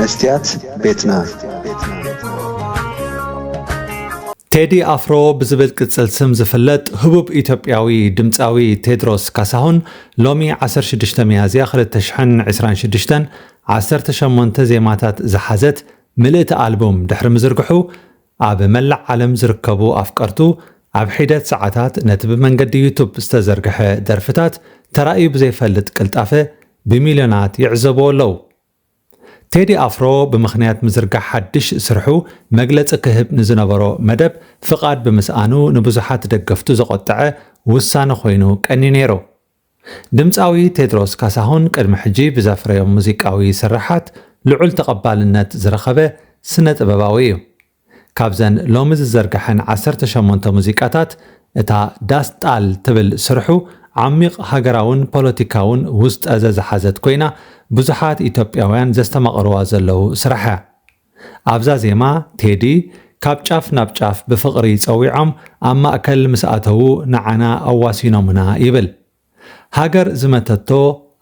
መስትያት ቤትና። ቴዲ ኣፍሮ ብዝብል ቅጽል ስም ዝፍለጥ ህቡብ ኢትዮጵያዊ ድምጻዊ ቴድሮስ ካሳሁን ሎሚ ዓሰርተ ሽዱሽተ ሚያዝያ ክልተ ሽሕን ዕስራን ሽዱሽተን ዓሰርተ ሸሞንተ ዜማታት ዝሓዘት ምልእቲ ኣልቡም ድሕሪ ምዝርግሑ፣ ኣብ መላእ ዓለም ዝርከቡ ኣፍቀርቱ ኣብ ሒደት ሰዓታት ነቲ ብመንገዲ ዩቱብ ዝተዘርግሐ ደርፍታት ተራእዩ ብዘይፈልጥ ቅልጣፈ ብሚልዮናት ይዕዘብዎ ኣለዉ። ቴዲ ኣፍሮ ብምኽንያት ምዝርጋሕ ሓድሽ ስርሑ መግለጺ ክህብ ንዝነበሮ መደብ ፍቓድ ብምስኣኑ ንብዙሓት ደገፍቱ ዘቖጠዐ ውሳነ ኮይኑ ቀንዩ ነይሩ። ድምጻዊ ቴድሮስ ካሳሁን ቅድሚ ሕጂ ብዘፍረዮም ሙዚቃዊ ስርሓት ልዑል ተቐባልነት ዝረኸበ ስነ ጥበባዊ እዩ። ካብዘን ሎሚ ዝዘርግሐን ዓሰርተ ሸሞንተ ሙዚቃታት እታ ዳስ ጣል ትብል ስርሑ ዓሚቕ ሃገራውን ፖለቲካውን ውስጠዘ ዝሓዘት ኮይና ብዙሓት ኢትዮጵያውያን ዘስተማቕርዋ ዘለዉ ስራሕ እያ። ኣብዛ ዜማ ቴዲ ካብ ጫፍ ናብ ጫፍ ብፍቕሪ ጸዊዖም ኣብ ማእከል ምስ ኣተዉ ንዓና ኣዋሲኖምና ይብል። ሃገር ዝመተቶ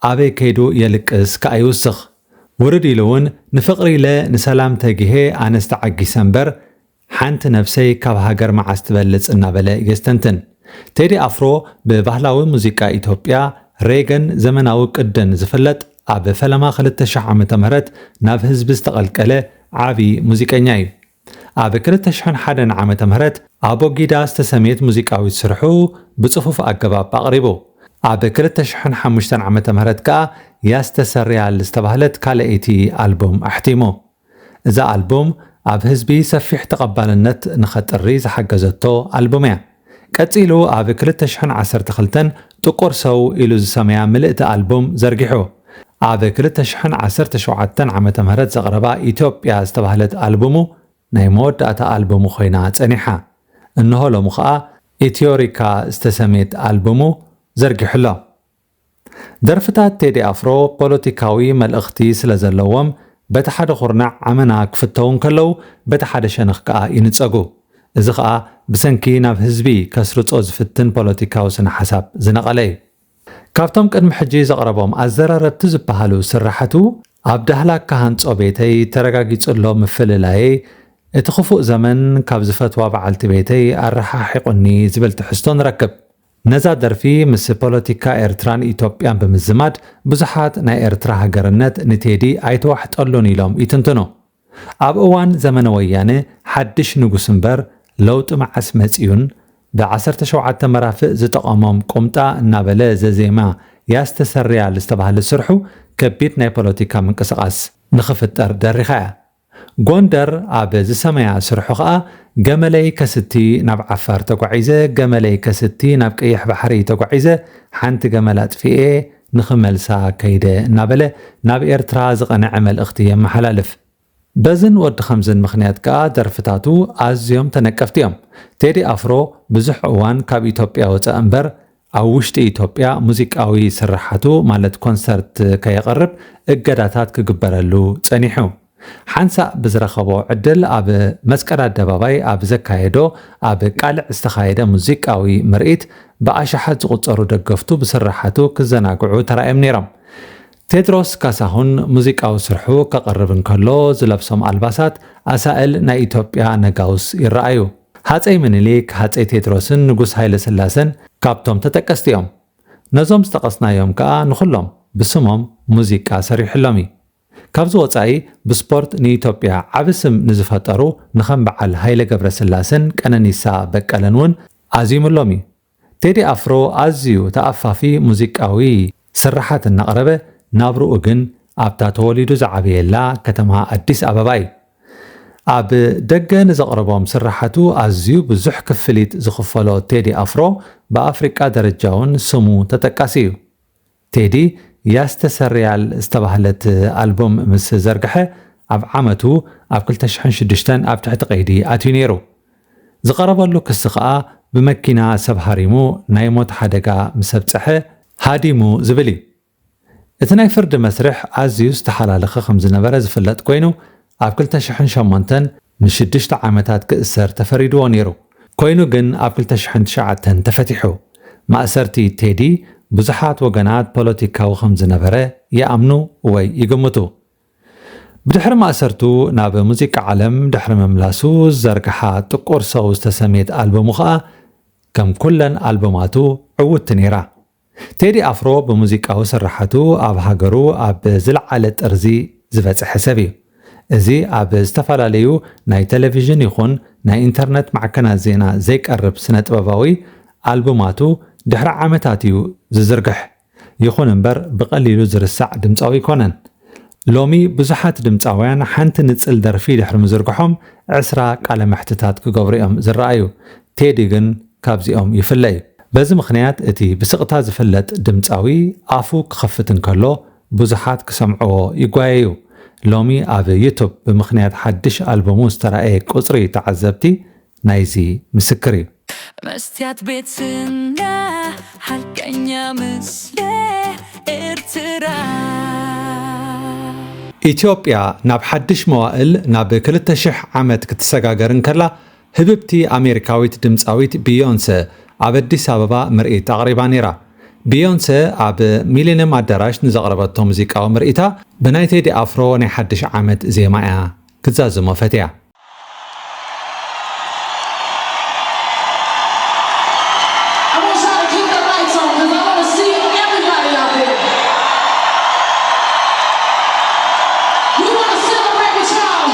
ኣበይ ከይዱ የልቅስ ከኣ ይውስኽ። ውርድ ኢሉ እውን ንፍቕሪ ኢለ ንሰላም ተጊሄ ኣነስ ተዓጊሰ እምበር ሓንቲ ነብሰይ ካብ ሃገር መዓስ ትበልጽ እናበለ የስተንትን። ቴዲ ኣፍሮ ብባህላዊ ሙዚቃ ኢትዮጵያ ሬገን ዘመናዊ ቅድን ዝፍለጥ ኣብ ፈለማ ክልተ ሽሕ ዓመተ ምህረት ናብ ህዝቢ ዝተቐልቀለ ዓቢ ሙዚቀኛ እዩ። ኣብ ክልተ ሽሕን ሓደን ዓመተ ምህረት ኣቦጊዳ ዝተሰምየት ሙዚቃዊት ስርሑ ብጽፉፍ ኣገባብ ኣቕሪቡ። ኣብ ክልተ ሽሕን ሓሙሽተን ዓመተ ምህረት ከኣ ያስተሰርያል ዝተባህለት ካልኣይቲ ኣልቡም ኣሕቲሙ። እዛ ኣልቡም ኣብ ህዝቢ ሰፊሕ ተቐባልነት ንኸጥሪ ዝሓገዘቶ ኣልቡም እያ። ቀጺሉ ኣብ ክልተ ሽሕን ዓሰርተ ክልተን ጥቁር ሰው ኢሉ ዝሰመያ ምልእቲ ኣልቡም ዘርጊሑ። ኣብ ክልተ ሽሕን ዓሰርተ ሸውዓተን ዓመተ ምህረት ዘቕረባ ኢትዮጵያ ዝተባህለት ኣልቡሙ ናይ መወዳእታ ኣልቡሙ ኮይና ጸኒሓ። እንሆ ሎሚ ኸኣ ኢትዮሪካ ዝተሰምየት ኣልቡሙ ዘርጊሑ ኣሎ። ደርፍታት ቴዲ ኣፍሮ ፖለቲካዊ መልእኽቲ ስለ ዘለዎም በቲ ሓደ ኩርናዕ ዓመና ክፍተዉ እንከለዉ በቲ ሓደ ሸነኽ ከኣ ይንጸጉ። እዚ ኸኣ ብሰንኪ ናብ ህዝቢ ከስርጾ ዝፍትን ፖለቲካዊ ስነ ሓሳብ ዝነቐለ እዩ። ካብቶም ቅድሚ ሕጂ ዘቕረቦም ኣዘራረብቲ ዝበሃሉ ስራሓቱ ኣብ ዳህላክ ክሃንጾ ቤተይ ተረጋጊጹ ኣሎ ምፍልላየይ እቲ ክፉእ ዘመን ካብ ዝፈትዋ በዓልቲ ቤተይ ኣረሓሒቑኒ ዝብል ትሕዝቶ ንረክብ። ነዛ ደርፊ ምስ ፖለቲካ ኤርትራን ኢትዮጵያን ብምዝማድ ብዙሓት ናይ ኤርትራ ሃገርነት ንቴዲ ኣይተዋሕጠሉን ኢሎም ይትንትኑ። ኣብ እዋን ዘመነ ወያነ ሓድሽ ንጉስ እምበር ለውጢ መዓስ መጺኡን ብ ዓሰርተ ሸውዓተ መራፍእ ዝጠቐሞም ቁምጣ እናበለ ዘዜማ ያስተሰርያል ዝተባህለ ስርሑ ከቢድ ናይ ፖለቲካ ምንቅስቓስ ንኽፍጠር ደሪኻ እያ። ጎንደር ኣብ ዝሰመያ ስርሑ ኸኣ ገመለይ ከስቲ ናብ ዓፋር ተጓዒዘ፣ ገመለይ ከስቲ ናብ ቀይሕ ባሕሪ ተጓዒዘ፣ ሓንቲ ገመል ኣጥፊኤ ንኽመልሳ ከይደ እናበለ ናብ ኤርትራ ዝቐንዐ መልእኽቲ የመሓላልፍ። በዝን ወዲ ኸምዝን ምኽንያት ከኣ ደርፍታቱ ኣዝዮም ተነቀፍቲ እዮም። ቴዲ ኣፍሮ ብዙሕ እዋን ካብ ኢትዮጵያ ወጸ እምበር ኣብ ውሽጢ ኢትዮጵያ ሙዚቃዊ ስርሓቱ ማለት ኮንሰርት ከየቕርብ እገዳታት ክግበረሉ ጸኒሑ። ሓንሳእ ብዝረኸቦ ዕድል ኣብ መስቀል ኣደባባይ ኣብ ዘካየዶ ኣብ ቃልዕ ዝተኻየደ ሙዚቃዊ ምርኢት ብኣሽሓት ዝቑጸሩ ደገፍቱ ብስርሓቱ ክዘናግዑ ተራእዮም ነይሮም። ቴድሮስ ካሳሁን ሙዚቃዊ ስርሑ ከቕርብ እንከሎ ዝለብሶም ኣልባሳት ኣሳእል ናይ ኢትዮጵያ ነጋውስ ይረኣዩ። ሃፀይ ምኒልክ፣ ሃፀይ ቴድሮስን ንጉስ ሃይለ ስላሰን ካብቶም ተጠቀስቲ እዮም። ነዞም ዝጠቐስናዮም ከኣ ንኹሎም ብስሞም ሙዚቃ ሰሪሕሎም እዩ። ካብዚ ወጻኢ ብስፖርት ንኢትዮጵያ ዓቢ ስም ንዝፈጠሩ ንኸም በዓል ሃይለ ገብረስላሰን ቀነኒሳ በቀለን እውን ኣዚሙሎም እዩ። ቴዲ ኣፍሮ ኣዝዩ ተኣፋፊ ሙዚቃዊ ስርሓት እናቕረበ ናብርኡ ግን ኣብታ ተወሊዱ ዝዓበየላ ከተማ ኣዲስ ኣበባ እዩ። ኣብ ደገ ንዘቕረቦም ስርሓቱ ኣዝዩ ብዙሕ ክፍሊት ዝኽፈሎ ቴዲ ኣፍሮ ብኣፍሪቃ ደረጃ እውን ስሙ ተጠቃሲ እዩ። ቴዲ ያስተሰርያል ዝተባህለት ኣልቡም ምስ ዘርግሐ ኣብ ዓመቱ ኣብ ክልተ ሽሕን ሽዱሽተን ኣብ ትሕቲ ቀይዲ ኣትዩ ነይሩ። ዝቐረበሉ ክሲ ከኣ ብመኪና ሰብ ሃሪሙ ናይ ሞት ሓደጋ ምስ ኣብጸሐ ሃዲሙ ዝብል እዩ። እቲ ናይ ፍርዲ መስርሕ ኣዝዩ ዝተሓላለኸ ከም ዝነበረ ዝፍለጥ ኮይኑ ኣብ ክልተ ሽሕን ሸሞንተን ንሽዱሽተ ዓመታት ክእሰር ተፈሪድዎ ነይሩ። ኮይኑ ግን ኣብ ክልተ ሽሕን ትሽዓተን ተፈቲሑ። ማእሰርቲ ቴዲ ብዙሓት ወገናት ፖለቲካዊ ከም ዝነበረ ይኣምኑ ወይ ይግምቱ። ብድሕሪ ማእሰርቱ ናብ ሙዚቃ ዓለም ድሕሪ ምምላሱ ዝዘርግሓ ጥቁር ሰው ዝተሰምየት ኣልበሙ ኸኣ ከም ኩለን ኣልበማቱ ዕውቲ ነይራ። ቴዲ ኣፍሮ ብሙዚቃዊ ስርሓቱ ኣብ ሃገሩ ኣብ ዝለዓለ ጥርዚ ዝበጽሐ ሰብ እዩ። እዚ ኣብ ዝተፈላለዩ ናይ ቴሌቪዥን ይኹን ናይ ኢንተርነት ማዕከናት ዜና ዘይቀርብ ስነ ጥበባዊ ኣልቡማቱ ድሕሪ ዓመታት እዩ ዝዝርግሕ። ይኹን እምበር ብቐሊሉ ዝርሳዕ ድምጻዊ ኣይኮነን። ሎሚ ብዙሓት ድምጻውያን ሓንቲ ንጽል ደርፊ ድሕሪ ምዝርግሖም ዕስራ ቃለ መሕትታት ክገብሩ እዮም ዝረኣዩ። ቴዲ ግን ካብዚኦም ይፍለ እዩ። በዚ ምኽንያት እቲ ብስቕታ ዝፍለጥ ድምጻዊ ኣፉ ክኸፍት እንከሎ ብዙሓት ክሰምዕዎ ይጓየዩ። ሎሚ ኣብ ዩቱብ ብምኽንያት ሓድሽ ኣልበሙ ዝተራእየ ቁጽሪ ተዓዘብቲ ናይዚ ምስክር እዩ። መስትያት ቤትና ሓቀኛ ምስለ ኤርትራ። ኢትዮጵያ ናብ ሓድሽ መዋእል ናብ ክልተ ሽሕ ዓመት ክትሰጋገር እንከላ ህብብቲ ኣሜሪካዊት ድምጻዊት ቢዮንሰ ኣብ ኣዲስ ኣበባ ምርኢት ኣቕሪባ ነይራ። ቢዮንሰ ኣብ ሚሊኒየም ኣዳራሽ ንዘቕረበቶ ሙዚቃዊ ምርኢታ ብናይ ቴዲ ኣፍሮ ናይ ሓድሽ ዓመት ዜማ እያ ክትዛዝሞ ፈትያ። I want y'all to keep the lights on because I want to see everybody out there. We want to celebrate with y'all.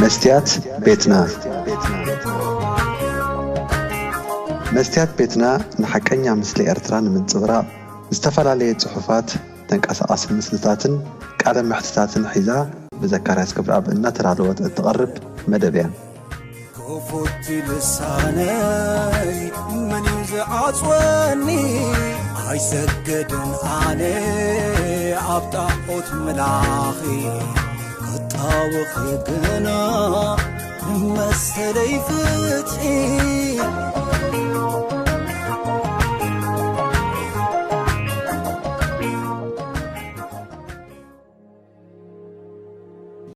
መስትያት ቤትና። መስትያት ቤትና ንሓቀኛ ምስሊ ኤርትራ ንምንጽብራቕ ዝተፈላለየ ጽሑፋት፣ ተንቀሳቓሲ ምስልታትን ቃለ መሕትታትን ሒዛ ብዘካርያስ ገብረኣብ እናተዳለወት እትቐርብ መደብ እያ። ክፉት ልሳነይ መን እዩ ዝዓጽወኒ? ኣይሰግድን ኣነ ኣብ ጣዖት ምላኺ፣ ክጣወኺ ግና መሰለይ ፍትሒ።